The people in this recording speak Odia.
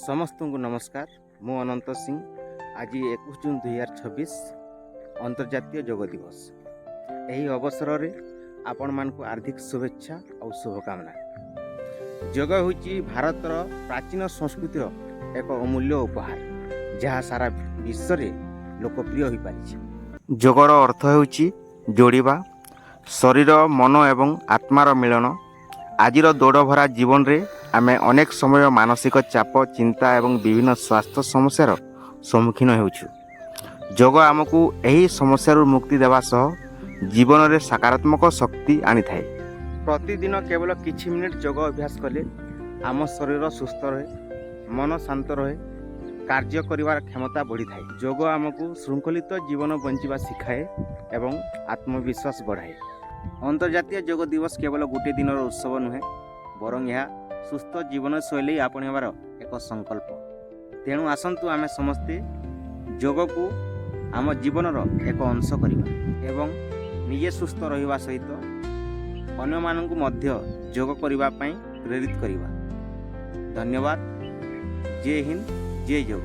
ସମସ୍ତଙ୍କୁ ନମସ୍କାର। ମୁଁ ଅନନ୍ତ ସିଂ। ଆଜି 21 ଜୁନ୍ 2026 ଅନ୍ତର୍ଜାତୀୟ ଯୋଗ ଦିବସ। ଏହି ଅବସରରେ ଆପଣମାନଙ୍କୁ ହାର୍ଦ୍ଦିକ ଶୁଭେଚ୍ଛା ଆଉ ଶୁଭକାମନା। ଯୋଗ ହେଉଛି ଭାରତର ପ୍ରାଚୀନ ସଂସ୍କୃତିର ଏକ ଅମୂଲ୍ୟ ଉପହାର, ଯାହା ସାରା ବିଶ୍ୱରେ ଲୋକପ୍ରିୟ ହୋଇପାରିଛି। ଯୋଗର ଅର୍ଥ ହେଉଛି ଯୋଡ଼ିବା, ଶରୀର, ମନ ଏବଂ ଆତ୍ମାର ମିଳନ। ଆଜିର ଦୌଡ଼ଭରା ଜୀବନରେ ଆମେ ଅନେକ ସମୟ ମାନସିକ ଚାପ, ଚିନ୍ତା ଏବଂ ବିଭିନ୍ନ ସ୍ୱାସ୍ଥ୍ୟ ସମସ୍ୟାର ସମ୍ମୁଖୀନ ହେଉଛୁ। ଯୋଗ ଆମକୁ ଏହି ସମସ୍ୟାରୁ ମୁକ୍ତି ଦେବା ସହ ଜୀବନରେ ସକାରାତ୍ମକ ଶକ୍ତି ଆଣିଥାଏ। ପ୍ରତିଦିନ କେବଳ କିଛି ମିନିଟ୍ ଯୋଗ ଅଭ୍ୟାସ କଲେ ଆମ ଶରୀର ସୁସ୍ଥ ରହେ, ମନ ଶାନ୍ତ ରହେ, କାର୍ଯ୍ୟ କରିବାର କ୍ଷମତା ବଢ଼ିଥାଏ। ଯୋଗ ଆମକୁ ଶୃଙ୍ଖଳିତ ଜୀବନ ବଞ୍ଚିବା ଶିଖାଏ ଏବଂ ଆତ୍ମବିଶ୍ୱାସ ବଢ଼ାଏ। ଅନ୍ତର୍ଜାତୀୟ ଯୋଗ ଦିବସ କେବଳ ଗୋଟିଏ ଦିନର ଉତ୍ସବ ନୁହେଁ, ବରଂ ଏହା ସୁସ୍ଥ ଜୀବନଶୈଳୀ ଆପଣେଇବାର ଏକ ସଂକଳ୍ପ। ତେଣୁ ଆସନ୍ତୁ, ଆମେ ସମସ୍ତେ ଯୋଗକୁ ଆମ ଜୀବନର ଏକ ଅଂଶ କରିବା ଏବଂ ନିଜେ ସୁସ୍ଥ ରହିବା ସହିତ ଅନ୍ୟମାନଙ୍କୁ ମଧ୍ୟ ଯୋଗ କରିବା ପାଇଁ ପ୍ରେରିତ କରିବା। ଧନ୍ୟବାଦ। ଜୟ ହିନ୍ଦ, ଜୟ ଯୋଗ।